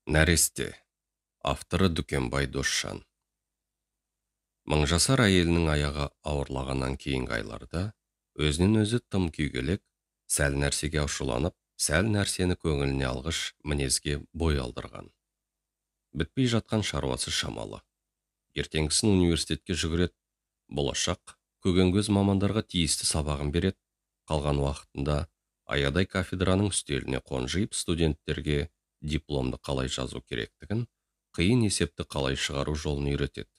Нәресте. Авторы Дүкенбай Досжан. Мыңжасар әйелінің аяғы ауырлағаннан кейінгі айларда өзінен өзі тым күйгелек, сәл нәрсеге ашуланып, сәл нәрсені көңіліне алғыш мінезге бой алдырған. Бітпей жатқан шаруасы шамалы. Ертеңгісін университетке жүгіреді, болашақ көгенгөз мамандарға тиісті сабағын береді, қалған уақытында аядай кафедраның үстеліне қонжиып студенттерге дипломды қалай жазу керектігін, қиын есепті қалай шығару жолын үйретеді.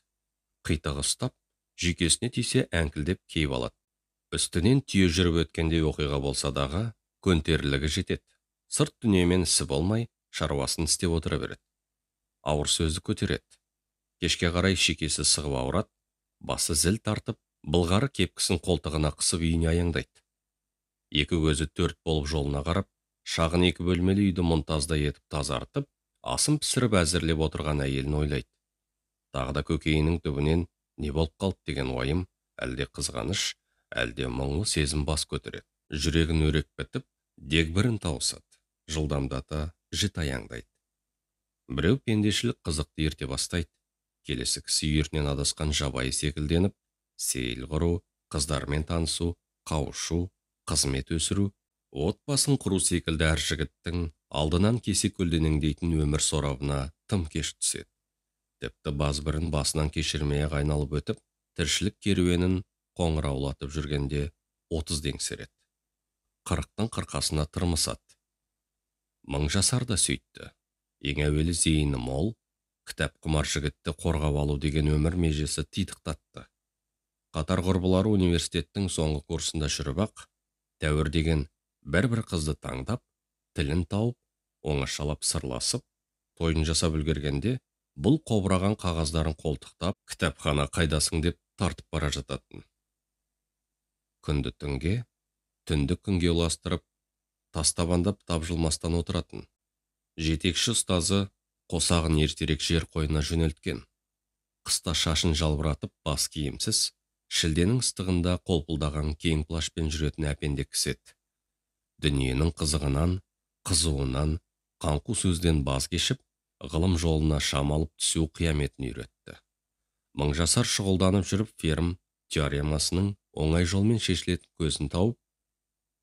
Қитығы ұстап, жүйкесіне тисе әңкілдеп кейіп алады. Үстінен түйе жүріп өткендей оқиға болса дағы, көнтерлігі жетеді. Сырт дүниемен ісі болмай, шаруасын істеп отыра береді. Ауыр сөзді көтереді. Кешке қарай шекесі сығып ауырады, басы зіл тартып, былғары кепкісін қолтығына қысып үйіне аяңдайды. Екі көзі төрт болып жолына қарап, шағын екі бөлмелі үйді мұнтаздай етіп тазартып, асын пісіріп әзірлеп отырған әйелін ойлайды. Тағы да көкейінің түбінен не болып қалды деген уайым, әлде қызғаныш, әлде мұңлы сезім бас көтереді. Жүрегін өрекпітіп, дегбірін тауысады, жылдамдата жіт аяңдайды. Біреу пендешілік қызықты ерте бастайды. Келесі кісі үйірінен адасқан жабайы секілденіп, сейіл құру, қыздармен танысу, қауышу, қызмет өсіру, отбасын құру секілді әр жігіттің алдынан кесе көлденеңдейтін өмір сорабына тым кеш түседі. Тіпті базбірін басынан кешірмей-ақ айналып өтіп, тіршілік керуенін қоңыраулатып жүргенде 30 еңсереді. 40-тың қырқасына тырмысады. Мыңжасар да сөйтті. Ең әуелі зейіні мол, кітап құмар жігітті қорғап алу деген өмір межесі титықтатты. Қатар құрбылары университеттің соңғы курсында жүріп-ақ, тәуір деген бір-бір қызды таңдап, тілін тауып, оңашалап сырласып, тойын жасап үлгергенде, бұл қобыраған қағаздарын қолтықтап, кітапхана қайдасың деп тартып бара жататын. Күнді түнге, түнді күнге ұластырып, тастабандап тапжылмастан отыратын. Жетекші ұстазы қосағын ертерек жер қойнына жөнелткен. Қыста шашын жалбыратып, бас киімсіз, шілденің ыстығында қолпылдаған кең плашпен жүретін әпенде кісі еді. Дүниенің қызығынан, қызуынан, қаңқу сөзден баз кешіп, ғылым жолына шам алып түсу қияметін үйретті. Мыңжасар шұғылданып жүріп Ферм теоремасының оңай жолмен шешілетін көзін тауып,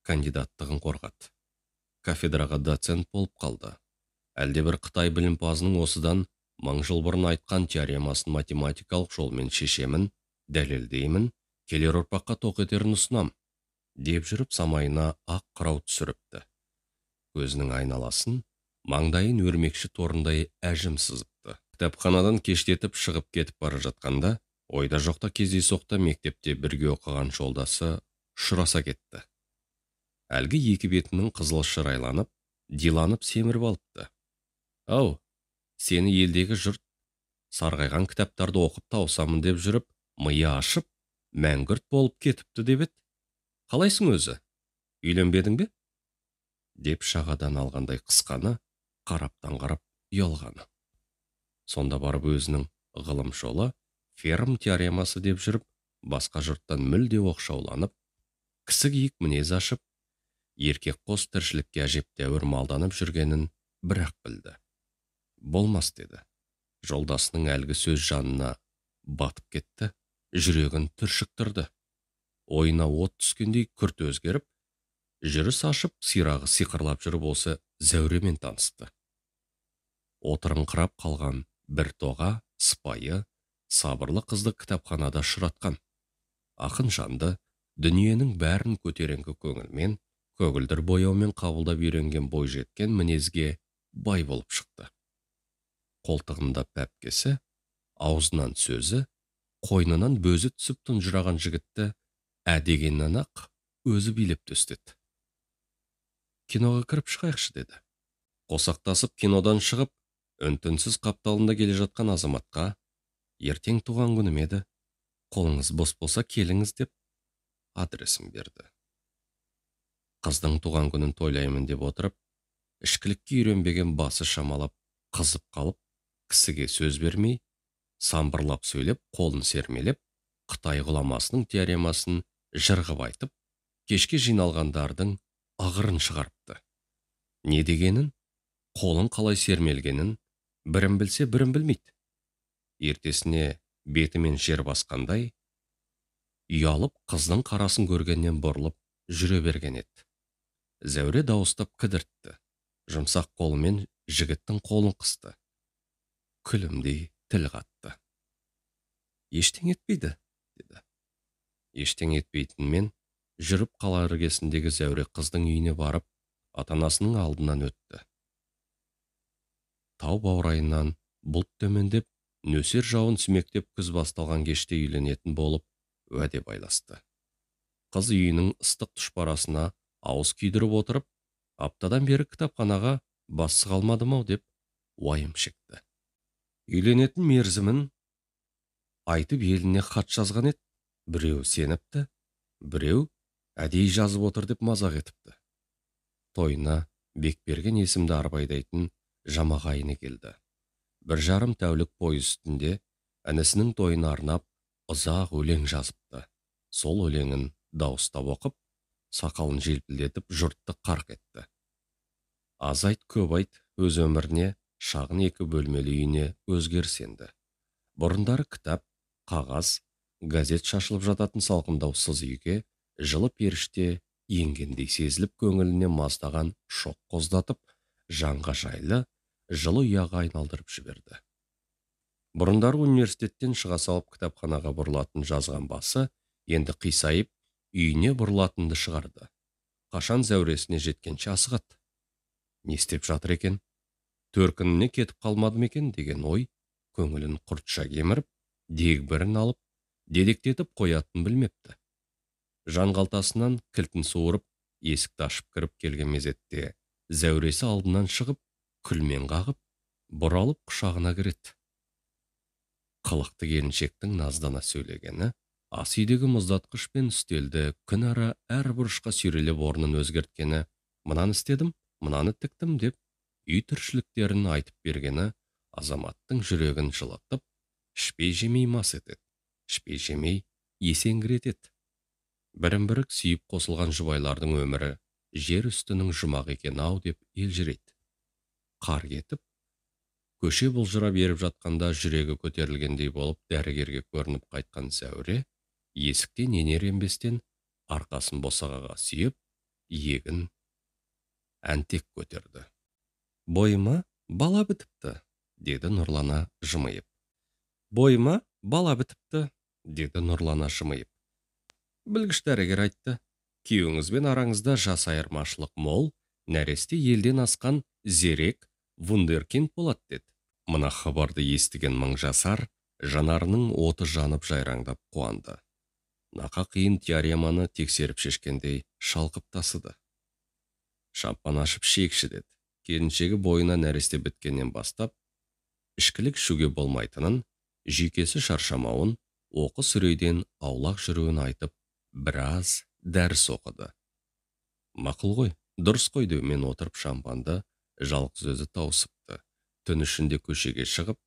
кандидаттығын қорғады. Кафедраға доцент болып қалды. Әлде бір Қытай білімпазының осыдан 1000 жыл бұрын айтқан теоремасын математикалық жолмен шешемін, дәлелдеймін, келер ұрпаққа тоқ етерін ұсынам, деп жүріп самайына ақ қырау түсіріпті. Көзінің айналасын, маңдайын өрмекші торындай әжім сызыпты. Кітапханадан кештетіп шығып кетіп бара жатқанда, ойда жоқта кездейсоқта мектепте бірге оқыған жолдасы ұшыраса кетті. Әлгі екі бетінің қызыл шырайланып, диланып семіріп алыпты. Ау, сені елдегі жұрт сарғайған кітаптарды оқып тауысамын деп жүріп, миы ашып, мәңгүрт болып кетіпті деп еді. Қалайсың өзі? Үйленбедің бе? Деп шағадан алғандай қысқаны, қараптан қарап ұялғаны. Сонда барып өзінің ғылым жолы Ферм теоремасы деп жүріп, басқа жұрттан мүлде оқшауланып, кісі киік мінез ашып, еркек қос тіршілікке әжептәуір малданып жүргенін бірақ білді. Болмас деді. Жолдасының әлгі сөз жанына батып кетті, жүрегін түршіктірді. Ойына от түскендей күрт өзгеріп, жүріс ашып, сирағы сиқырлап жүріп осы Зәуремен танысты. Отырыңқырап қалған бір тоға, сыпайы, сабырлы қызды кітапханада ұшыратқан. Ақын жанды, дүниенің бәрін көтеріңкі көңілмен, көгілдір бояумен қабылдап үйренген бойжеткен мінезге бай болып шықты. Қолтығында пәпкесі, аузынан сөзі, қойнынан бөзі түсіп тұнжыраған жігітті ә дегеннен-ақ өзі билеп төстеді. Киноға кіріп шығайықшы деді. Қосақтасып кинодан шығып, үн-түнсіз қапталында келе жатқан азаматқа, ертең туған күнім еді, қолыңыз бос болса келіңіз деп адресін берді. Қыздың туған күнін тойлаймын деп отырып, ішкілікке үйренбеген басы шамалап, қызып қалып, кісіге сөз бермей, самбырлап сөйлеп, қолын сермелеп, Қытай ғұламасының теоремасын жырғып айтып, кешке жиналғандардың ағырын шығарыпты. Не дегенін, қолын қалай сермелгенін, Бірін білсе, бірін білмейді. Ертесіне бетімен жер басқандай, ұялып қыздың қарасын көргеннен бұрылып жүре берген еді. Зәуре дауыстап кідіртті. Жұмсақ қолымен жігіттің қолын қысты. Күлімдей тіл қатты. Ештеңе етпейді, деді. Ештеңе етпейтінмен жүріп қала іргесіндегі Зәуре қыздың үйіне барып, ата-анасының алдынан өтті. Тау баурайынан бұлт төмендеп, нөсер жауын сүмектеп күз басталған кеште үйленетін болып уәде байласты. Қыз үйінің ыстық тұшпарасына ауыз күйдіріп отырып, аптадан бері кітапханаға басы қалмадым-ау деп уайым шекті. Үйленетін мерзімін айтып еліне хат жазған еді, біреу сеніпті, біреу әдейі жазып отыр деп мазақ етіпті. Тойына Бекберген есімді арбайдайтын жамағайыны келді. 1,5 тәулік пойыз үстінде інісінің тойына арнап ұзақ өлең жазыпты. Сол өлеңін дауыстап оқып, сақалын желпілдетіп жұртты қарқ етті. Аз айт, көп айт, өз өміріне, шағын 2 бөлмелі үйіне өзгеріс енді. Бұрындары кітап, қағаз, газет шашылып жататын салқындау сыз үйге жылы періште енгендей сезіліп, көңіліне маздаған шоқ қоздатып, жанға жайлы, жылы ұяға айналдырып жіберді. Бұрындары университеттен шыға салып кітапханаға бұрылатын жазған басы енді қисайып, үйіне бұрылатынды шығарды. Қашан Зәуресіне жеткенше асығады. Не істеп жатыр екен? Төркініне кетіп қалмады ма екен деген ой көңілін құртша кеміріп, дегбірін алып, дедектетіп қоятын білмепті. Жан қалтасынан кілтін суырып, есікті ашып кіріп келген мезетте Зәуресі алдынан шығып, күлмен қағып, бұралып құшағына кіреді. Қылықты келіншектің наздана сөйлегені, ас үйдегі мұздатқыш пен үстелді күн ара әр бұрышқа сүйрелеп орнын өзгерткені, мынаны істедім, мынаны тіктім деп үй тіршіліктерін айтып бергені азаматтың жүрегін жылытып, ішпей жемей мас етеді, ішпей жемей есеңгіретеді. Бірін-бірі сүйіп қосылған жұбайлардың өмірі жер үстінің жұмағы екен ау деп елжірейді. Қар кетіп, көше бұлжырап еріп жатқанда жүрегі көтерілгендей болып дәрігерге көрініп қайтқан Зәуре есіктен енер енбестен арқасын босағаға сүйеп, иегін әнтек көтерді. Бойыма бала бітіпті, деді Нұрлана жымиып. Бойыма бала бітіпті, деді Нұрлана жымиып. Білгіш дәрігер айтты, күйеуіңізбен араңызда жас айырмашылық мол, нәресте елден асқан зерек вундеркинд болады деді. Мына хабарды естіген мың жасар жанарының оты жанып жайраңдап қуанды. Нақа қиын теореманы тексеріп шешкендей шалқып тасыды. Шампан ашып шекші деді. Келіншегі бойына нәресте біткеннен бастап, ішкілік ішуге болмайтынын, жүйкесі шаршамауын, оқыс үрейден аулақ жүруін айтып, біраз дәріс оқыды. Мақұл ғой, дұрыс қой деумен отырып шампанды жалғыз өзі тауысыпты. Түн ішінде көшеге шығып,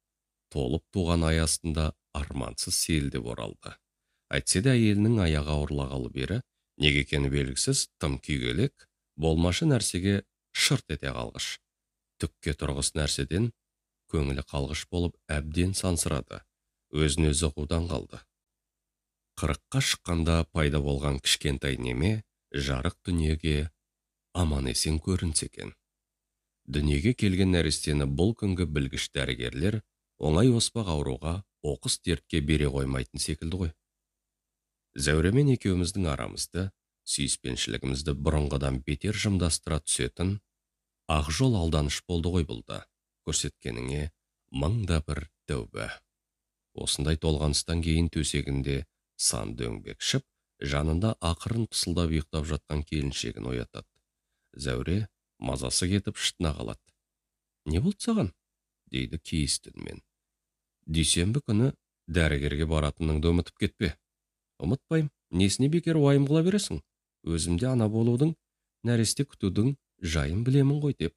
толып туған ай астында армансыз сейілдеп оралды. Әйтсе де әйелінің аяғы ауырлағалы бері, неге екені белгісіз, тым күйгелек, болмашы нәрсеге шырт ете қалғыш. Түкке тұрғыс нәрседен көңілі қалғыш болып әбден сансырады. Өзін өзі ұғудан қалды. 40-қа шыққанда пайда болған кішкентай неме жарық дүниеге аман-есен көрінсе екен. Дүниеге келген нәрестені бұл күнгі білгіш дәрігерлер оңай оспақ ауруға, оқыс дертке бере қоймайтын секілді ғой. Зәуремен екеуміздің арамызды, сүйіспеншілігімізді бұрынғыдан бетер жымдастыра түсетін ақ жол алданыш болды ғой бұл да. Көрсеткеніңе мың да бір тәубә. Осындай толғаныстан кейін төсегінде сан дөңбекшіп, жанында ақырын пысылдап ұйықтап жатқан келіншегін оятады. Зәуре мазасы кетіп шытына қалады. Не болды саған? Дейді кейісті үнмен. Дүйсенбі күні дәрігерге баратыныңды ұмытып кетпе. Ұмытпайым, несіне бекер уайым қыла бересің? Өзімде ана болудың, нәресте күтудің жайын білемін ғой деп.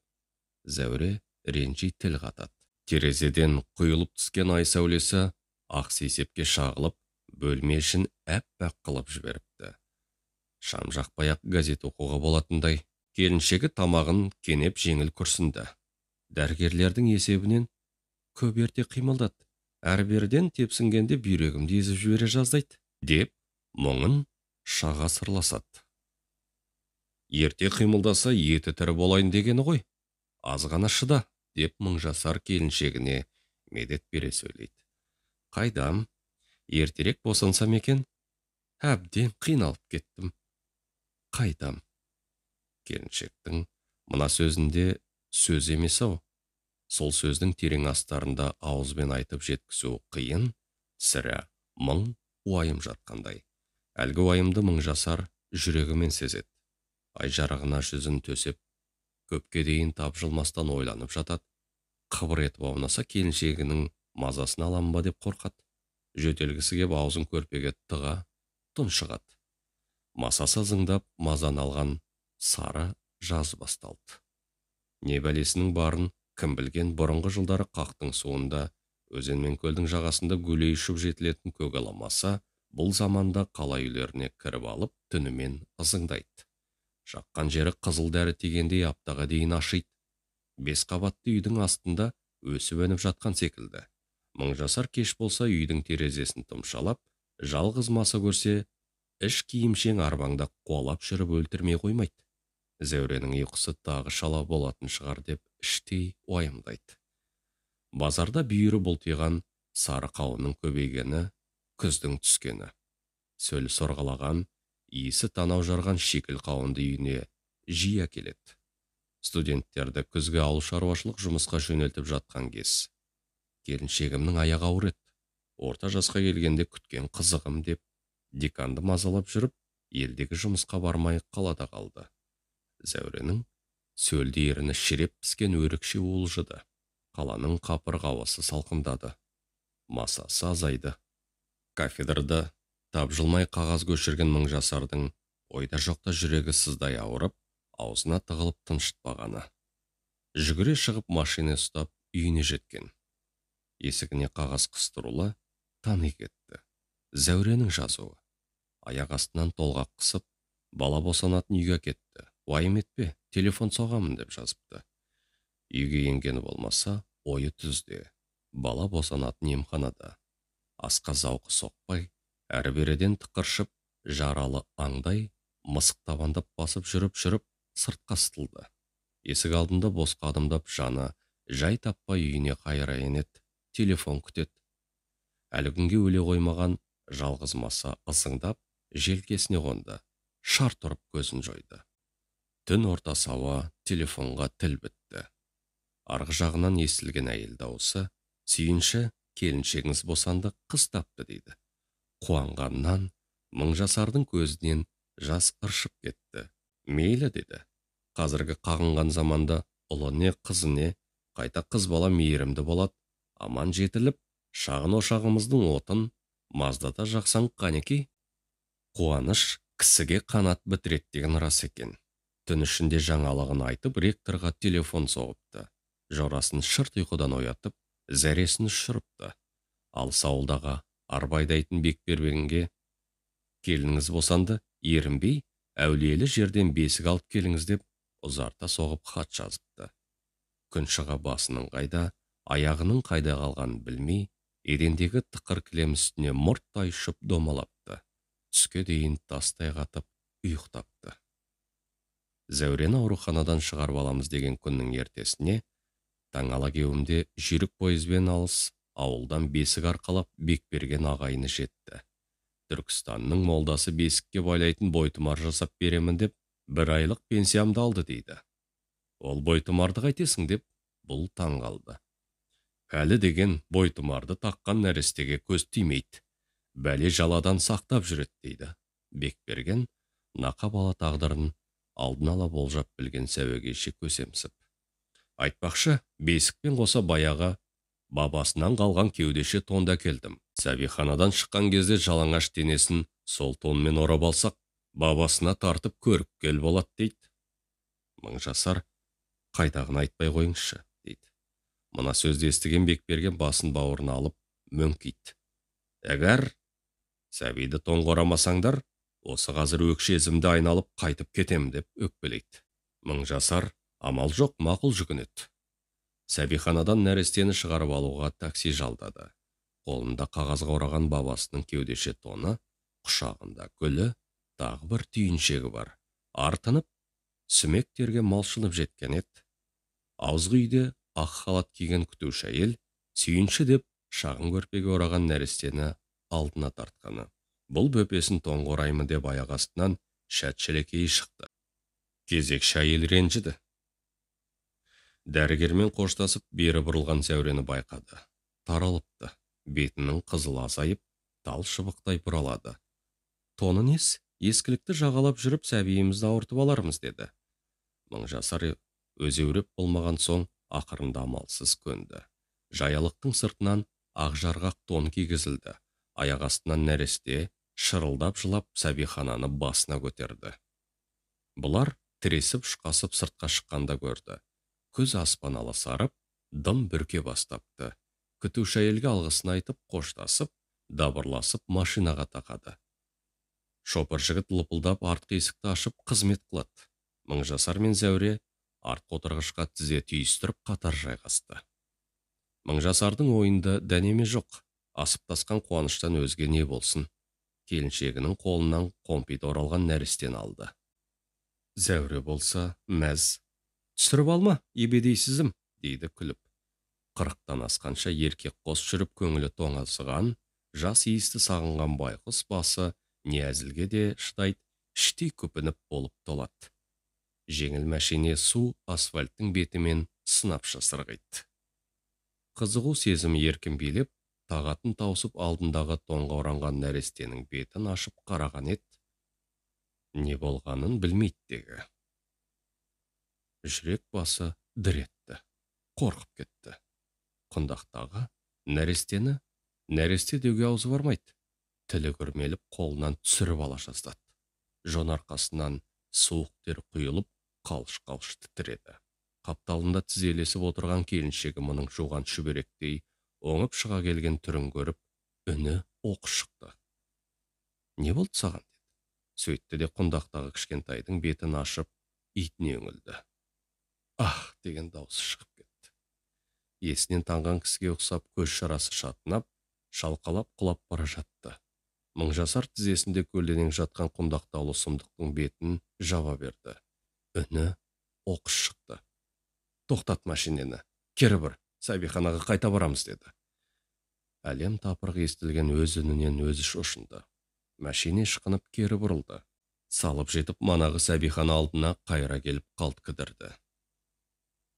Зәуре ренжи тіл қатады. Терезеден құйылып түскен ай сәулесі ақ сейсепке шағылып, бөлме ішін әппақ қылып жіберіпті. Шам жақпай-ақ газет оқуға болатындай, келіншегі тамағын кенеп жеңіл күрсінді. Дәрігерлердің есебінен Көп ерте қимылдады. Әрі-беріден тепсінгенде бүйрегімді езіп жібере жаздайды, деп мұңын шаға сырласады. Ерте қимылдаса еті тірі болайын дегені ғой. Аз ғана шыда, деп Мыңжасар келіншегіне медет бере сөйлейді. Қайдам, ертерек босансам екен, әбден қиналып кеттім. Қайдам. Келіншектің мына сөзінде сөз емес-ау. Сол сөздің терең астарында ауызбен айтып жеткізу қиын, сірә мың уайым жатқандай. Әлгі уайымды Мыңжасар жүрегімен сезеді. Ай жарығына жүзін төсеп, көпке дейін тапжылмастан ойланып жатады. Қыбыр етіп аунаса келіншегінің мазасын алам ба деп қорқады. Жөтелгісі кеп аузын көрпеге тыға, тұншығады. Масасы ызыңдап мазаны алған сары жаз басталды. Не бәлесінің барын кім білген, бұрынғы жылдары қақтың суында, өзен мен көлдің жағасында гулей ұшып жетілетін көк ала маса бұл заманда қала үйлеріне кіріп алып түнімен ызыңдайды. Жаққан жері қызыл дәрі тигендей аптаға дейін ашиды. 5 қабатты үйдің астында өсіп өніп жатқан секілді. Мыңжасар кеш болса үйдің терезесін тұмшалап, жалғыз маса көрсе, іш киімшең арбаңда қуалап жүріп өлтірмей қоймайды. Зәуренің ұйқысы тағы шала болатын шығар деп іштей уайымдайды. Базарда бүйірі бұлтиған сары қауынның көбейгені, күздің түскені. Сөлі сорғалаған, иісі танау жарған шикіл қауынды үйіне жиі әкеледі. Студенттерді күзгі ауыл шаруашылық жұмысқа жөнелтіп жатқан кез. Келіншегімнің аяғы ауыр еді. Орта жасқа келгенде күткен қызығым деп деканды мазалап жүріп, елдегі жұмысқа бармай қалада қалды. Зәуренің сөлді еріні шіреп піскен өрікше уылжыды. Қаланың қапырық ауасы салқындады. Масасы азайды. Кафедрада тапжылмай қағаз көшірген Мыңжасардың ойда жоқта жүрегі сыздай ауырып, аузына тығылып тыншытпағаны. Жүгіре шығып машина ұстап үйіне жеткен. Есігіне қағаз қыстырулы тани кетті. Зәуренің жазуы. Аяқ астынан толғақ қысып, бала босанатын үйге кетті. Уайым етпе, телефон соғамын деп жазыпты. Үйге енгені болмаса, ойы түзде. Бала босанатын емханада. Асқа зауқы соқпай, әрі-беріден тықыршып, жаралы аңдай, мысық табандап басып жүріп-жүріп, сыртқа сытылды. Есік алдында босқа адымдап жаны жай таппай үйіне қайыра енеді, телефон күтеді. Әлі күнге өле қоймаған жалғыз маса ызыңдап, желкесіне қонды, шарт ұрып көзін жойды. Түн ортасы ауа телефонға тіл бітті. Арғы жағынан естілген әйел дауысы, сүйінші, келіншегіңіз босанды, қыз тапты дейді. Қуанғаннан Мыңжасардың көзінен жас ыршып кетті. Мейлі деді. Қазіргі қағынған заманда ұлы не, қызы не, қайта қыз бала мейірімді болады, аман жетіліп, шағын ошағымыздың отын маздата жақсаң қанекей. Қуаныш кісіге қанат бітіреді деген рас екен. Түн ішінде жаңалығын айтып, ректорға телефон соғыпты. Жорасын шырт ұйқыдан оятып, зәресін ұшырыпты. Алыс ауылдағы арбайдайтын Бекбергенге келініңіз босанды, ерінбей, әулиелі жерден бесік алып келіңіз деп ұзарта соғып хат жазыпты. Күн шыға басының қайда, аяғының қайда қалғанын білмей, едендегі тықыр кілем үстіне мұрттай ұшып домалапты. Түске дейін тастай қатып ұйықтапты. Зәурені ауруханадан шығарып аламыз деген күннің ертесіне таң ала кеуімде жүйрік пойызбен алыс ауылдан бесік арқалап Бекберген ағайыны жетті. Түркістанның молдасы бесікке байлайтын бойтұмар жасап беремін деп бір айлық пенсиямды алды дейді. Ол бойтұмарды қайтесің деп бұл таң қалды. Әлі деген бойтұмарды таққан нәрестеге көз тимейді. Бәле жаладан сақтап жүреді дейді. Бекберген нақа бала тағдырын алдын ала болжап білген сәуегейше көсемсіп. Айтпақшы, бесікпен қоса баяғы бабасынан қалған кеудеше тонды әкелдім. Сәбиханадан шыққан кезде жалаңаш денесін сол тонмен орап алсақ, бабасына тартып көріпкел болады дейді. Мыңжасар қайдағын айтпай қойыңызшы дейді. Мына сөзді естіген Бекберген басын бауырына алып мөңкиді. Егер сәбиді тонға орамасаңдар, осы қазір өкше ізімді айналып қайтып кетем деп өкпелейді. Мыңжасар амал жоқ мақұл жүгінеді. Сәбиханадан нәрестені шығарып алуға такси жалдады. Қолында қағазға ораған бабасының кеудеше тоны, құшағында гүлі, тағы бір түйіншегі бар. Артынып, сүмек терге малшынып жеткен еді. Ауызғы үйде ақ халат киген күтуші әйел сүйінші деп шағын көрпеге ораған нәрестені алдына тартқаны. Бұл бөпесін тоңға ораймын деп аяқ астынан шәт-шәлекейі шықты. Кезекші әйел ренжіді. Дәрігермен қоштасып бері бұрылған Зәурені байқады. Таралыпты. Бетінің қызылы азайып, тал шыбықтай бұралады. Тоны нес, ескілікті жағалап жүріп сәбиімізді ауыртып алармыз деді. Мыңжасар өзеуреп болмаған соң ақырында амалсыз көнді. Жаялықтың сыртынан ақ жарғақ тон кигізілді. Аяқ астынан нәресте шырылдап жылап сәбихананы басына көтерді. Бұлар тіресіп ұшқасып сыртқа шыққанда көрді. Көз аспан аласарып, дым бүрке бастапты. Күтуші әйелге алғысын айтып, қоштасып, дабырласып машинаға тақады. Шопыр жігіт лыпылдап артқы есікті ашып қызмет қылады. Мыңжасар мен Зәуре артқы отырғышқа тізе түйістіріп қатар жайғасты. Мыңжасардың ойында дәнеме жоқ, асып тасқан қуаныштан өзге не болсын. Келіншегінің қолынан қомпиды оралған нәрестені алды. Зәуре болса мәз. Түсіріп алма, ебедейсізім, дейді күліп. 40-тан асқанша еркек қос жүріп көңілі тоңазыған, жас иісті сағынған байғұс басы не әзілге де шыдайды, іштей күпініп болып толады. Жеңіл мәшине су асфальттың бетімен сынапша сырғиды. Қызығу сезімі еркін билеп, тағатын тауысып алдындағы тоңға оранған нәрестенің бетін ашып қараған еді. Не болғанын білмейді дегі. Жүрек басы дір етті, қорқып кетті. Құндақтағы нәрестені нәресте деуге аузы бармайды. Тілі күрмеліп қолынан түсіріп ала жаздады. Жон арқасынан суық тер құйылып, қалш-қалш тітіреді. Қапталында тізелесіп отырған келіншегі мұның жуған шүберектей оңып шыға келген түрін көріп, үні оқыс шықты. Не болды саған, деді. Сөйтті де құндақтағы кішкентайдың бетін ашып, итіне үңілді. Ах, деген даусы шығып кетті. Есінен танған кісіге ұқсап көз шарасы шатынап, шалқалап құлап бара жатты. Мыңжасар тізесінде көлденең жатқан құндақтаулы сұмдықтың бетін жаба берді. Үні оқыс шықты. Тоқтат машинені, кері бұр, сәбиханаға қайта барамыз, деді. Әлем тапырық естілген өз үнінен өзі шошынды. Мәшине шықынып кері бұрылды. Салып жетіп манағы сәбихана алдына қайра келіп қалт кідірді.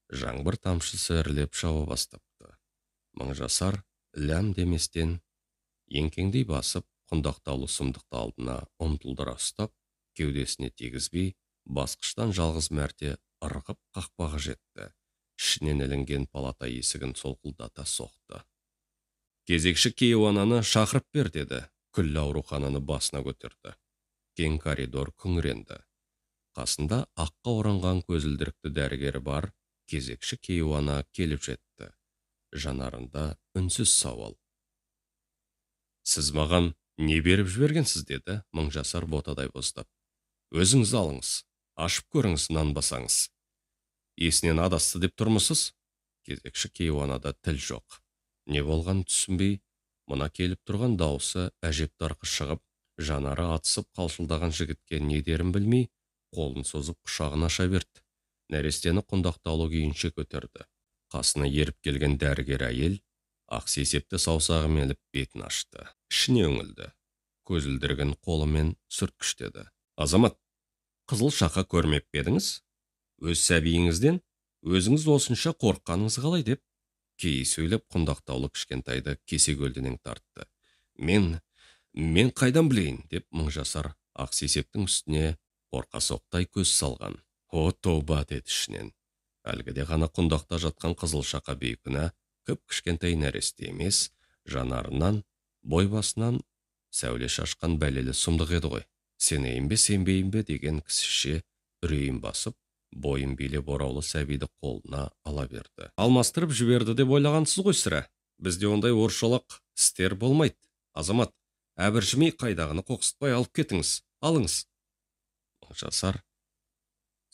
Жаңбыр тамшысы ірілеп жауа бастапты. Мыңжасар ләм деместен еңкеңдей басып, құндақтаулы сұмдықты алдына ұмтылдыра ұстап, кеудесіне тигізбей, басқыштан жалғыз мәрте ырғып қақпаға жетті. Ішінен ілінген палата есігін солқылдата соқты. Кезекші кейуананы шақырып бер, деді. Күллі аурухананы басына көтерді. Кең коридор күңіренді. Қасында аққа оранған көзілдірікті дәрігері бар кезекші кейуана келіп жетті. Жанарында үнсіз сауал. Сіз маған не беріп жібергенсіз, деді Мыңжасар ботадай боздап. Өзіңіз алыңыз, ашып көріңіз, нанбасаңыз. Есінен адасты деп тұрмысыз? Кезекші кейуанада тіл жоқ. Не болғанын түсінбей, мына келіп тұрған даусы әжептарқы шығып, жанары атысып қалшылдаған жігітке не дерін білмей, қолын созып құшағын аша берді. Нәрестені құндақтаулы күйінше көтерді. Қасына еріп келген дәрігер әйел ақ сейсепті саусағымен іліп бетін ашты. Ішіне үңілді. Көзілдірігін қолымен сүрткіштеді. Азамат, қызыл шақа көрмеп пе едіңіз? Өз сәбиіңізден өзіңіз осынша қорыққаныңыз қалай, деп кей сөйлеп құндақтаулы кішкентайды кесе көлденең тартты. Мен қайдан білейін, деп Мыңжасар ақ сейсептің үстіне қорқасоқтай көз салған. О, тоба, деді ішінен. Әлгіде ғана құндақта жатқан қызыл шақа бейкүнә кіп кішкентай нәресте емес, жанарынан, бой басынан сәуле шашқан бәлелі сұмдық еді ғой. Сенейін бе, сенбейін бе деген кісіше үрейін басып, бойын билеп ораулы сәбиді қолына ала берді. Алмастырып жіберді деп ойлағансыз ғой сірә. Бізде ондай орысшалақ істер болмайды. Азамат, әбіржімей қайдағыны қоқсытпай алып кетіңіз, алыңыз. Мыңжасар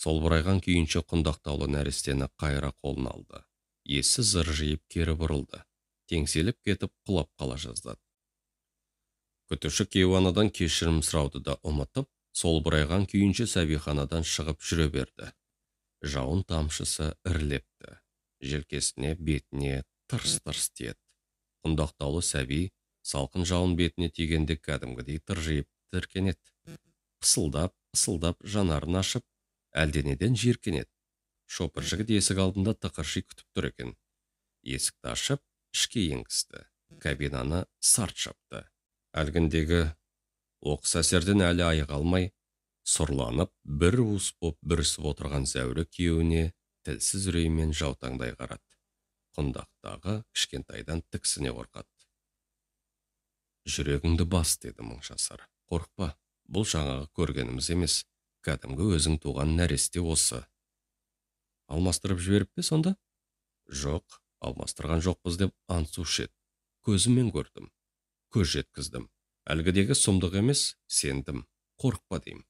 солбырайған күйінше құндақтаулы нәрестені қайыра қолына алды. Есі зыржиып кері бұрылды. Теңселіп кетіп құлап қала жаздады. Күтуші кейуанадан кешірім сұрауды да ұмытып, солбырайған күйінше сәбиханадан шығып жүре берді. Жауын тамшысы ірілепті. Желкесіне, бетіне тырс-тырс тиеді. Құндақтаулы сәби салқын жауын бетіне тигенде кәдімгідей тыржиып тіркенеді. Пысылдап, ысылдап жанарын ашып, әлденеден жиіркенеді. Шопыр жігіт есік алдында тықырши күтіп тұр екен. Есікті ашып, ішке енгізді. Кабинаны сарт жапты. Әлгіндегі оқыс әсерден әлі айыға алмай, сұрланып, бір уыс боп бүрісіп отырған Зәуре күйеуіне тілсіз үреймен жаутаңдай қарады. Құндақтағы кішкентайдан тіксіне қорқады. Жүрегіңді бас, деді Мыңжасар. Қорықпа, бұл жаңағы көргеніміз емес, кәдімгі өзің туған нәресте осы. Алмастырып жіберіп пе сонда? Жоқ, алмастырған жоқпыз деп ант су ішеді. Көзіммен көрдім, көз жеткіздім. Әлгідегі сұмдық емес, сендім, қорықпа деймін.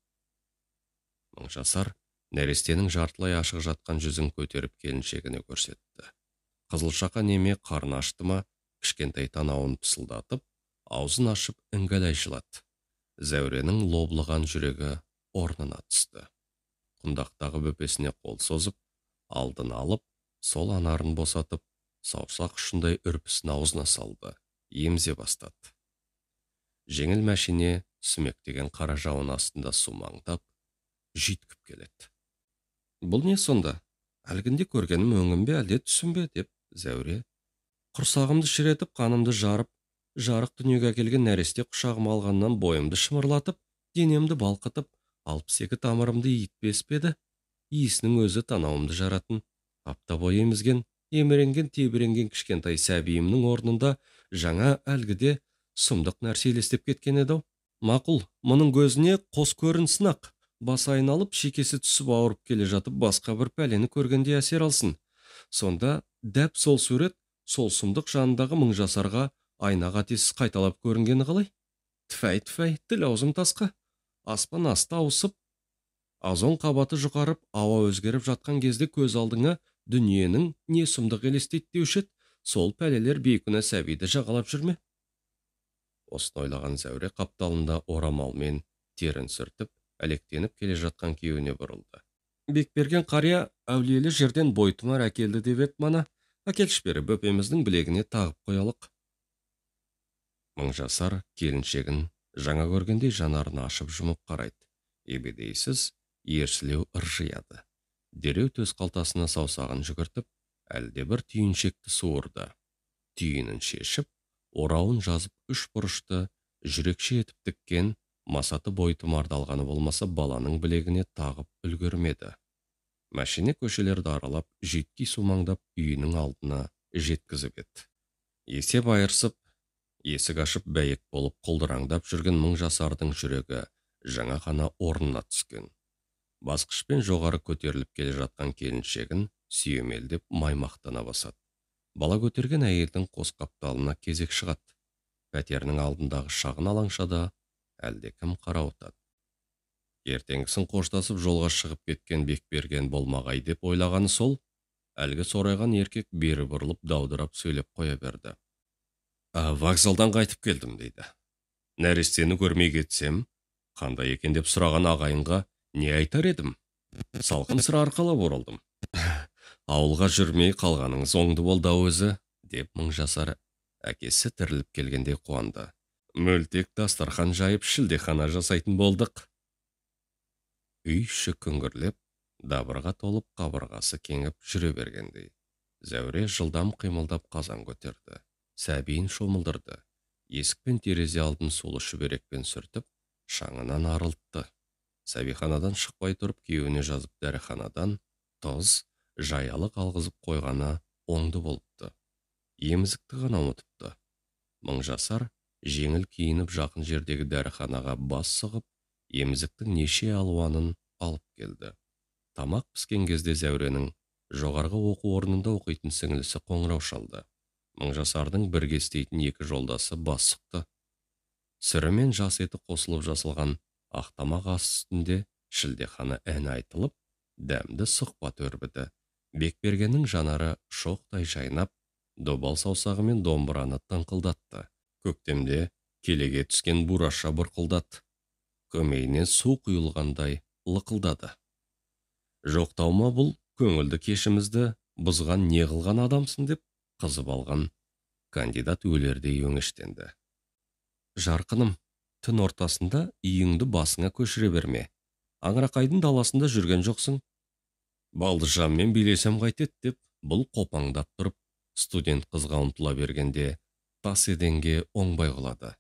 Мыңжасар нәрестенің жартылай ашық жатқан жүзін көтеріп келіншегіне көрсетті. Қызылшақа неме қарны ашты ма, кішкентай танауын пысылдатып, аузын ашып іңгәлай жылады. Зәуренің лоблыған жүрегі орнына түсті. Құндақтағы бөпесіне қол созып, алдын алып, сол анарын босатып, саусақ ұшындай үрпісін аузына салды, емзе бастады. Жеңіл мәшине сүмектеген қара жауын астында сумаңдап, жүйткіп келеді. Бұл не сонда? Әлгінде көргенім өңім бе, әлде түсім бе, деп Зәуре құрсағымды шіретіп, қанымды жарып, жарық дүниеге әкелген нәресте құшағыма алғаннан бойымды шымырлатып, денемді балқытып, 62 тамырымды иітпес пе еді? Иісінің өзі танауымды жаратын. Апта бойы емізген, еміренген, тебіренген кішкентай сәбиімнің орнында жаңа әлгіде сұмдық нәрсе елестеп кеткен еді-ау. Мақұл, мұның көзіне қос көрінсін ақ. Басы айналып, шекесі түсіп ауырып келе жатып, басқа бір пәлені көргендей әсер алсын. Сонда дәп сол сурет, сол сұмдық жанындағы Мыңжасарға айна қатесіз қайталап көрінгені қалай? Тфәй, тфәй, тіл аузым тасқа. Аспан асты ауысып, озон қабаты жұқарып, ауа өзгеріп жатқан кезде көз алдыңа дүниенің не сұмдық елестейді деуші еді, сол пәлелер бейкүнә сәбиді жағалап жүрме? Осыны ойлаған Зәуре қапталында орамалмен терін сүртіп, әлектеніп келе жатқан күйеуіне бұрылды. Бекберген қария әулиелі жерден бойтұмар әкелді деп еді мана, әкелші бері, бөпеміздің білегіне тағып қоялық. Мыңжасар келіншегін жаңа көргендей жанарын ашып жұмып қарайды. Ебедейсіз ерсілеу ыржияды. Дереу төс қалтасына саусағын жүгіртіп, әлде бір түйіншекті суырды. Түйінін шешіп, орауын жазып үш бұрышты жүрекше етіп тіккен масаты бойтұмарды алғаны болмаса баланың білегіне тағып үлгермеді. Мәшине көшелерді аралап, жүйткей сумаңдап үйінің алдына жеткізіп еді. Есеп айырсып, есік ашып бәйек болып құлдыраңдап жүрген Мыңжасардың жүрегі жаңа ғана орнына түскен. Басқышпен жоғары көтеріліп келе жатқан келіншегін сүйемелдеп маймақтана басады. Бала көтерген әйелдің қос қапталына кезек шығады. Пәтерінің алдындағы шағын алаңшада әлдекім қарауытады. Ертеңгісін қоштасып жолға шығып кеткен Бекберген болмағай деп ойлағаны сол, әлгі сорайған еркек бері бұрылып даудырап сөйлеп қоя берді. Вокзалдан қайтып келдім, дейді. Нәрестені көрмей кетсем, қандай екен деп сұраған ағайынға не айтар едім? Салқын сыр арқалап оралдым. Ауылға жүрмей қалғаныңыз оңды болды ау өзі, деп Мыңжасар әкесі тіріліп келгендей қуанды. Мөлтек дастархан жайып шілдехана жасайтын болдық. Үй іші күңгірлеп, дабырға толып қабырғасы кеңіп жүре бергендей. Зәуре жылдам қимылдап қазан көтерді, сәбиін шомылдырды, есік пен терезе алдын сулы шүберекпен сүртіп, шаңынан арылтты. Сәбиханадан шықпай тұрып күйеуіне жазып дәріханадан тұз, жаялық алғызып қойғаны оңды болыпты. Емізікті ғана ұмытыпты. Мыңжасар жеңіл киініп жақын жердегі дәріханаға бас сұғып, емізіктің неше алуанын алып келді. Тамақ піскен кезде Зәуренің жоғарғы оқу орнында оқитын сіңілісі қоңырау шалды. Мыңжасардың бірге істейтін екі жолдасы бас сұқты. Сүрі мен жас еті қосылып жасалған ақтамақ ас үстінде шілдехана әні айтылып, дәмді сұхбат өрбіді. Бекбергеннің жанары шоқтай жайнап, добал саусағымен домбыраны тыңқылдатты. Көктемде келеге түскен бураша бұрқылдат. Көмейінен су құйылғандай лықылдады. Жоқтаума бұл көңілді кешімізді бұзған не қылған адамсың деп қызып алған кандидат өлердей өңештенді. Жарқыным, түн ортасында үйіңді басыңа көшіре берме. Аңырақайдың даласында жүрген жоқсың. Балдыжанмен билесем қайтет деп бұл қопаңдап тұрып, студент қызға ұмтыла бергенде тас еденге оңбай құлады.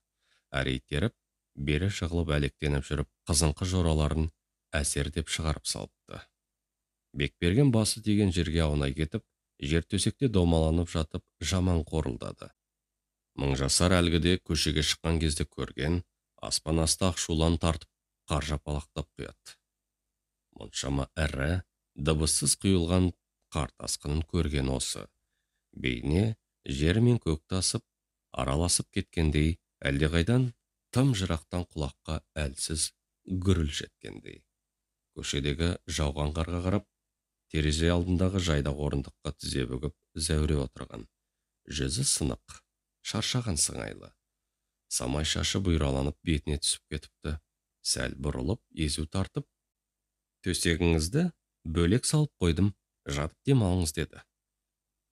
Әрі итеріп, бері жығылып әлектеніп жүріп, қызыңқы жораларын әсер деп шығарып салыпты. Бекберген басы тиген жерге аунай кетіп, жер төсекте домаланып жатып жаман қорылдады. Мыңжасар әлгіде көшеге шыққан кезде көрген, аспан асты ақшулан тартып қар жапалақтап құяды. Мұншама ірі, дыбыссыз құйылған қар тасқынын көрген осы. Бейне жер мен көкті асып, араласып кеткендей, әлдеқайдан тым жырақтан құлаққа әлсіз гүріл жеткендей. Көшедегі жауған қарға қарап, терезе алдындағы жайдақ орындыққа тізе бүгіп зәуре отырған. Жүзі сынық, шаршаған сыңайлы. Самай шашы бұйраланып бетіне түсіп кетіпті. Сәл бұрылып, езу тартып, төсегіңізді бөлек салып қойдым, жатып демалыңыз деді.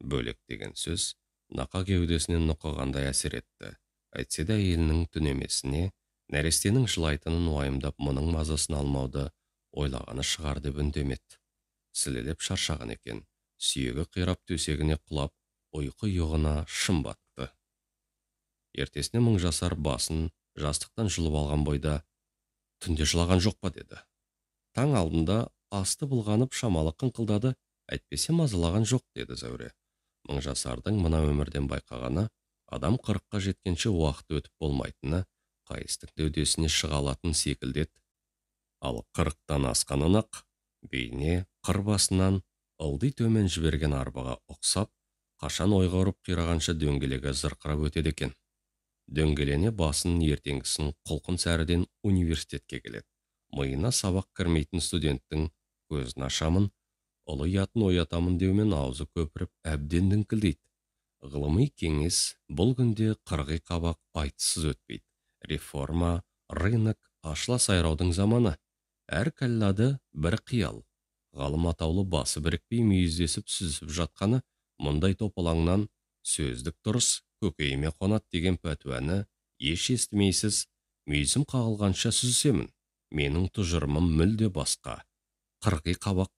Бөлек деген сөз нақа кеудесінен нұқығандай әсер етті. Әйтсе де әйелінің түнемесіне, нәрестенің жылайтынын уайымдап мұның мазасын алмауды ойлағаны шығар деп үндемеді. Сілелеп шаршаған екен, сүйегі қирап төсегіне құлап, ұйқы ұйығына шым батты. Ертесіне Мыңжасар басын жастықтан жұлып алған бойда, түнде жылаған жоқ па деді. Таң алдында асты былғанып шамалы қыңқылдады, әйтпесе мазалаған жоқ деді Зәуре. Мыңжасардың мына өмірден байқағаны, адам 40-қа жеткенше уақыт өтіп болмайтыны, қайыстың дөдесіне шыға алатын секілді еді. Ал 40-тан асқанын-ақ, бейне қыр басынан ылди төмен жіберген арбаға ұқсап, қашан ойға ұрып қирағанша дөңгелегі зырқырап өтеді екен. Дөңгелене басын ертеңгісін құлқын сәріден университетке келеді. Миына сабақ кірмейтін студенттің көзін ашамын, ұлы ұятын оятамын деумен аузы көпіріп әбден діңкілдейді. Ғылыми кеңес бұл күнде қырғи қабақ айтыссыз өтпейді. Реформа, рынок, ашыла сайраудың заманы. Әр кәллады бір қиял. Ғалым атаулы басы бірікпей мүйіздесіп сүзісіп жатқаны мұндай топалаңнан сөздік дұрыс көкейіме қонат деген пәтуаны еш естімейсіз, мүйізім қағылғанша сүзісемін. Менің тұжырымым мүлде басқа. Қырғи қабақ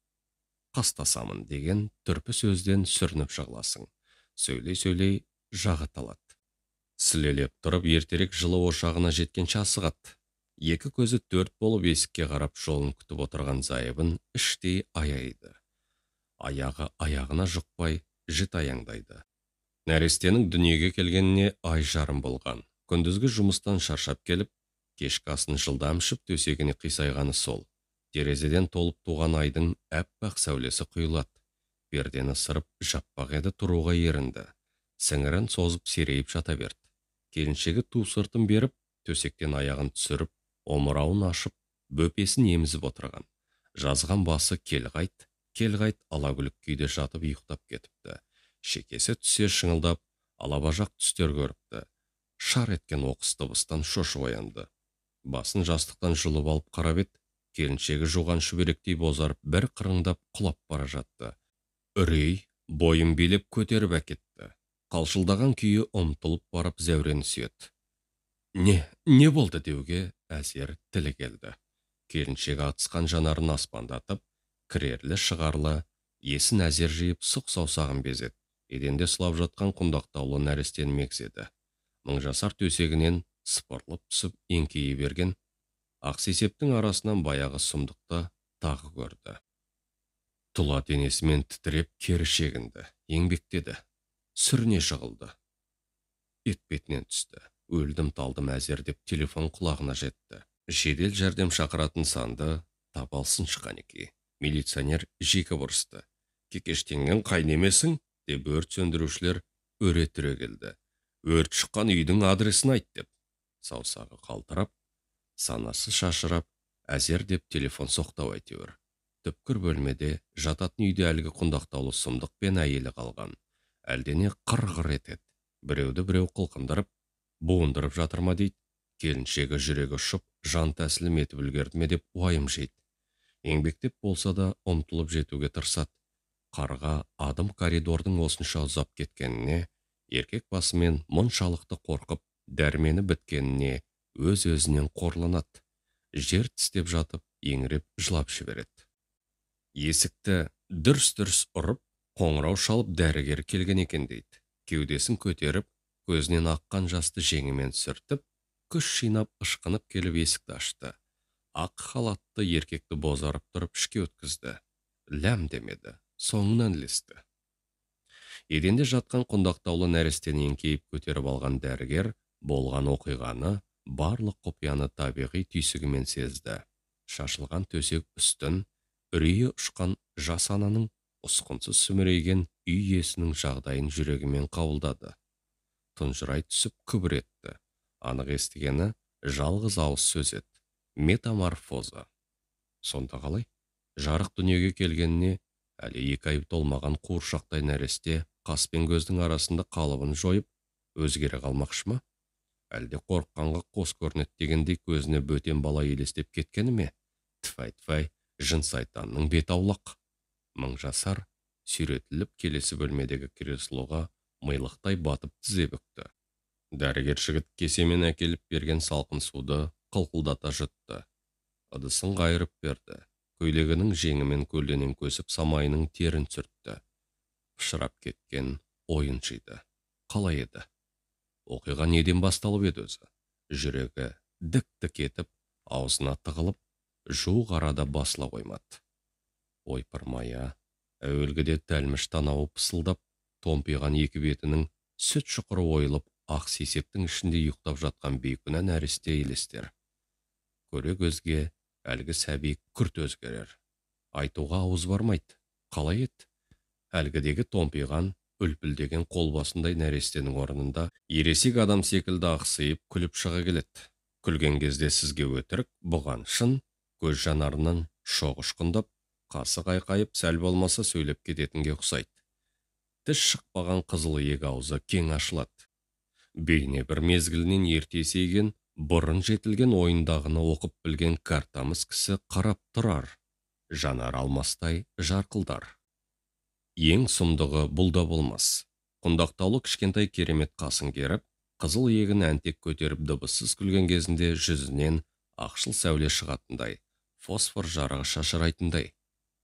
қастасамын деген түрпі сөзден сүрініп жығыласың. Сөйлей-сөйлей жағы талады. Сілелеп тұрып ертерек жылы ошағына жеткенше асығады. Екі көзі төрт болып есікке қарап жолын күтіп отырған зайыбын іштей аяйды. Аяғы аяғына жұқпай жіт аяңдайды. Нәрестенің дүниеге келгеніне ай жарым болған. Күндізгі жұмыстан шаршап келіп, кешкі асын жылдам ішіп төсегіне қисайғаны сол. Терезеден толып туған айдың әппақ сәулесі құйылады. Пердені сырып жаппақ еді, тұруға ерінді. Сіңірін созып серейіп жата берді. Келіншегі ту сыртын беріп, төсектен аяғын түсіріп, омырауын ашып, бөпесін емізіп отырған. Жазған басы кел қайт, кел қайт алакүлік күйде жатып ұйықтап кетіпті. Шекесі түсе шыңылдап, алабажақ түстер көріпті. Шар еткен оқыс дыбыстан шошып оянды. Басын жастықтан жұлып алып қарап еді, келіншегі жуған шүберектей бозарып бір қырыңдап құлап бара жатты. Үрей бойын билеп көтеріп әкетті. Қалшылдаған күйі ұмтылып барып Зәурені сүйеді. Не болды деуге әзер тілі келді. Келіншегі атысқан жанарын аспандатып, кірерлі шығарлы, есін әзер жиып сұқ саусағын безеді. Еденде сұлап жатқан құндақтаулы нәрестені мегзеді. Мыңжасар төсегінен сыпырылып түсіп еңкейе берген ақ сейсептің арасынан баяғы сұмдықты тағы көрді. Тұла денесімен тітіреп кері шегінді, еңбектеді, сүріне жығылды. Етпетінен түсті. Өлдім талдым әзер деп телефон құлағына жетті. Жедел жәрдем шақыратын санды таба алсыншы қанеки. Милиционер жеке бұрысты. Кекештенген қай немесің? Деп өрт сөндірушілер өре түрегелді. Өрт шыққан үйдің адресін айт деп. Саусағы қалтырап, санасы шашырап, әзер деп телефон соқтау әйтеуір. Түпкір бөлмеде жататын үйде әлгі құндақтаулы сұмдық пен әйелі қалған. Әлдене қыр-қыр етеді. Біреуді біреу қылқындырып, буындырып жатыр ма дейді. Келіншегі жүрегі ұшып, жан тәсілім етіп үлгерді ме деп уайым жейді. Еңбектеп болса да ұмтылып жетуге тырысады. Қарға адым коридордың осынша ұзап кеткеніне, еркек басымен мұншалықты қорқып, дәрмені біткеніне өз-өзінен қорланады. Жер тістеп жатып, еңіреп жылап жібереді. Есікті дүрс-дүрс ұрып, қоңырау шалып дәрігер келген екен дейді. Кеудесін көтеріп, көзінен аққан жасты жеңімен сүртіп, күш жинап ышқынып келіп есікті ашты. Ақ халатты еркекті бозарып тұрып ішке өткізді. Ләм демеді, соңынан ілесті. Еденде жатқан құндақтаулы нәрестені еңкейіп көтеріп алған дәрігер болған оқиғаны, барлық құпияны табиғи түйсігімен сезді. Шашылған төсек үстін, үрейі ұшқан жас ананың ұсқынсыз сүмірейген үй иесінің жағдайын жүрегімен қабылдады. Тұнжырай түсіп күбір етті. Анық естігені жалғыз ауыз сөз еді. Метаморфоза. Сонда қалай? Жарық дүниеге келгеніне әлі 2 ай толмаған қуыршақтай нәресте қас пен көздің арасында қалыбын жойып, өзгере қалмақшы ма? Әлде қорыққанға қос көрінеді дегендей көзіне бөтен бала елестеп кеткені ме? Тфай-тфай, жын сайтанның беті аулақ. Мың жасар сүйретіліп келесі бөлмедегі креслоға милықтай батып тізе бүкті. Дәрігер жігіт кесемен әкеліп берген салқын суды қылқылдата жұтты. Ыдысын қайырып берді. Көйлегінің жеңімен көлденең көсіп самайының терін сүртті. Пышырап кеткен ойын жиды. Қалай еді? Оқиға неден басталып еді өзі? Жүрегі дік-дік етіп, аузына тығылып, жуық арада басыла қоймады. Ойпырмай-а, әуелгіде тәлміш танауы пысылдап, томпиған екі бетінің сүт шұқыры ойылып, ақ сейсептің ішінде ұйықтап жатқан бейкүнә нәресте елестер. Көре көзге әлгі сәби күрт өзгерер. Айтуға ауыз бармайды. Қалай еді? Әлгідегі томпиған, үлпілдеген қолбасындай нәрестенің орнында ересек адам секілді ақсиып күліп шыға келеді. Күлген кезде сізге өтірік, бұған шын, көз жанарынан шоқ ұшқындап, қасы қайқайып, сәл болмаса сөйлеп кететінге ұқсайды. Тіс шықпаған қызыл иек аузы кең ашылады. Бейне бір мезгілінен ерте есейген, бұрын жетілген ойындағыны оқып білген картамыз кісі қарап тұрар, жанар алмастай жарқылдар. Ең сұмдығы бұл да болмас. Құндақтаулы кішкентай керемет қасын керіп, қызыл иегін әнтек көтеріп дыбыссыз күлген кезінде жүзінен ақшыл сәуле шығатындай, фосфор жарығы шашырайтындай.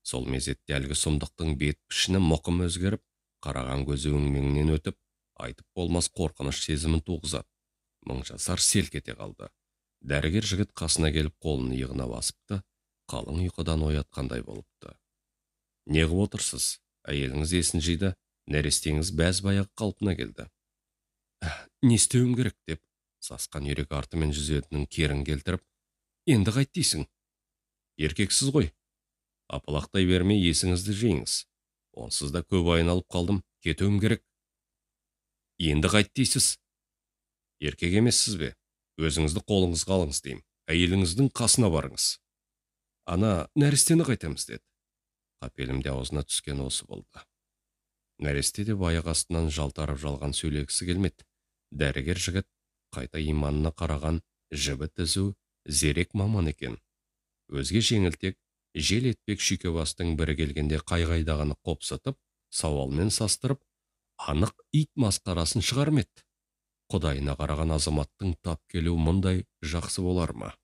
Сол мезетте әлгі сұмдықтың бет пішіні мұқым өзгеріп, қараған көзі өңмеңнен өтіп, айтып болмас қорқыныш сезімін туғызады. Мың жасар селк ете қалды. Дәрігер жігіт қасына келіп қолын иығына басыпты, қалың ұйқыдан оятқандай болыпты. Неғып отырсыз? Әйеліңіз есін жиды, нәрестеңіз бәз баяғы қалпына келді. Не істеуім керек деп, сасқан үйрек артымен жүзетінің керін келтіріп, енді қайт дейсің? Еркексіз ғой. Апалақтай бермей есіңізді жиыңыз. Онсыз да көп айналып қалдым, кетуім керек. Енді қайт дейсіз? Еркек емессіз бе? Өзіңізді қолыңызға алыңыз деймін. Әйеліңіздің қасына барыңыз. Ана, нәрестені қайтамыз деді. Қапелімде аузына түскен осы болды. Нәресте де аяқ астынан жалтарып жалған сөйлегісі келмеді. Дәрігер жігіт қайта иманына қараған жібі түзу, зерек маман екен. Өзге жеңілтек, жел етпек шүйкебастың бірі келгенде қай-қайдағыны қопсытып, сауалмен састырып, анық ит масқарасын шығармеді. Құдайына қараған азаматтың тап келуі мұндай жақсы болар ма?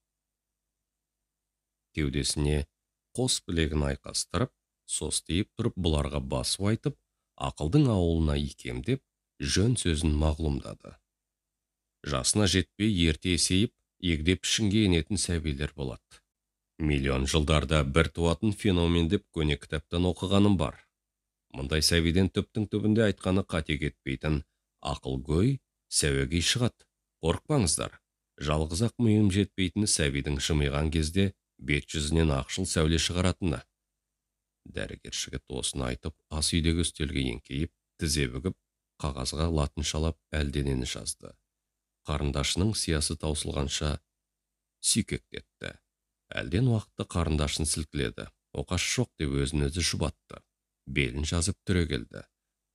Кеудесіне қос білегін айқастырып, состиып тұрып бұларға басу айтып, ақылдың ауылына икемдеп, жөн сөзін мағлұмдады. Жасына жетпей ерте есейіп, егде пішінге енетін сәбилер болады. Миллион жылдарда бір туатын феномен деп көне кітаптан оқығаным бар. Мұндай сәбиден түптің түбінде айтқаны қате кетпейтін ақылгөй сәуегей шығады. Қорықпаңыздар. Жалғыз-ақ миым жетпейтіні сәбидің жымиған кезде бет жүзінен ақшыл сәуле шығаратыны. Дәрігер жігіт осыны айтып, ас үйдегі үстелге еңкейіп, тізе бүгіп, қағазға латыншалап әлденені жазды. Қарындашының сиясы таусылғанша сүйкектетті. Әлден уақытта қарындашын сілкіледі. Оқас жоқ деп өзін өзі жұбатты. Белін жазып түрегелді.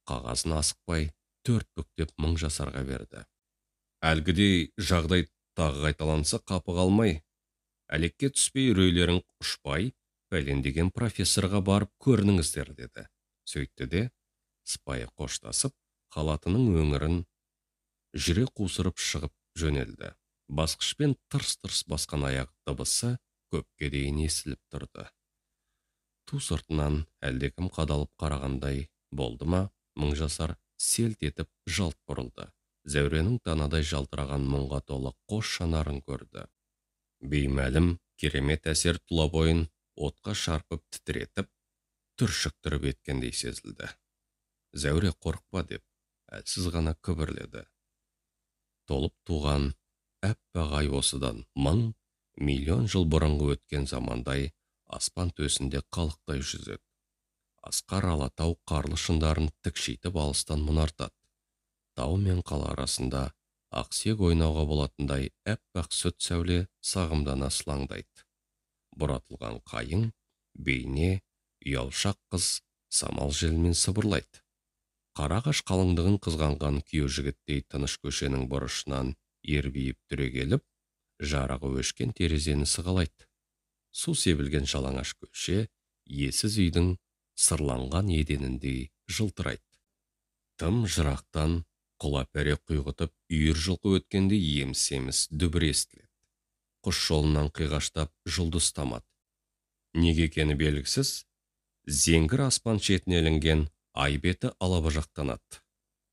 Қағазын асықпай 4 бүктеп Мыңжасарға берді. Әлгідей жағдай тағы қайталанса қапы қалмай, әлекке түспей үрейлерің ұшпай, пәлен деген профессорға барып көрініңіздер деді. Сөйтті де, сыпайы қоштасып, халатының өңірін жүре қусырып шығып жөнелді. Басқышпен тырс-тырс басқан аяқ дыбысы көпке дейін естіліп тұрды. Ту сыртынан әлдекім қадалып қарағандай болды ма, Мыңжасар селт етіп жалт бұрылды. Зәуренің танадай жалтыраған мұңға толы қос жанарын көрді. Беймәлім керемет әсер тұла бойын отқа шарпып тітіретіп, түршіктіріп еткендей сезілді. Зәуре қорықпа деп әлсіз ғана күбірледі. Толып туған әппақ ай осыдан 1000 миллион жыл бұрынғы өткен замандай аспан төсінде қалықтай жүзеді. Асқар Алатау қарлы шыңдарын тікшитіп алыстан мұнартады. Тау мен қала арасында ақсүйек ойнауға болатындай әппақ сүт сәуле сағымдана сылаңдайды. Бұратылған қайың, бейне, ұялшақ қыз самал желмен сыбырлайды. Қара ағаш қалыңдығын қызғанған күйеу жігіттей тыныш көшенің бұрышынан ербиіп түрегеліп, жарығы өшкен терезені сығалайды. Су себілген жалаңаш көше иесіз үйдің сырланған еденіндей жылтырайды. Тым жырақтан құла пәре құйғытып үйір жылқы өткенде еміс-еміс дүбір естіледі. Құс жолынан қиғаштап жұлдыз тамады. Неге екені белгісіз, зеңгір аспан шетіне ілінген ай беті алабажақтанады.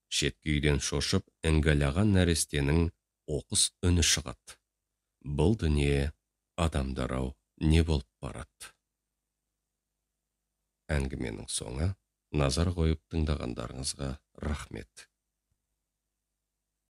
Шеткі үйден шошып іңгәлаған нәрестенің оқыс үні шығады. Бұл дүние адамдар-ау не болып барады? Әңгіменің соңы. Назар қойып тыңдағандарыңызға рахмет.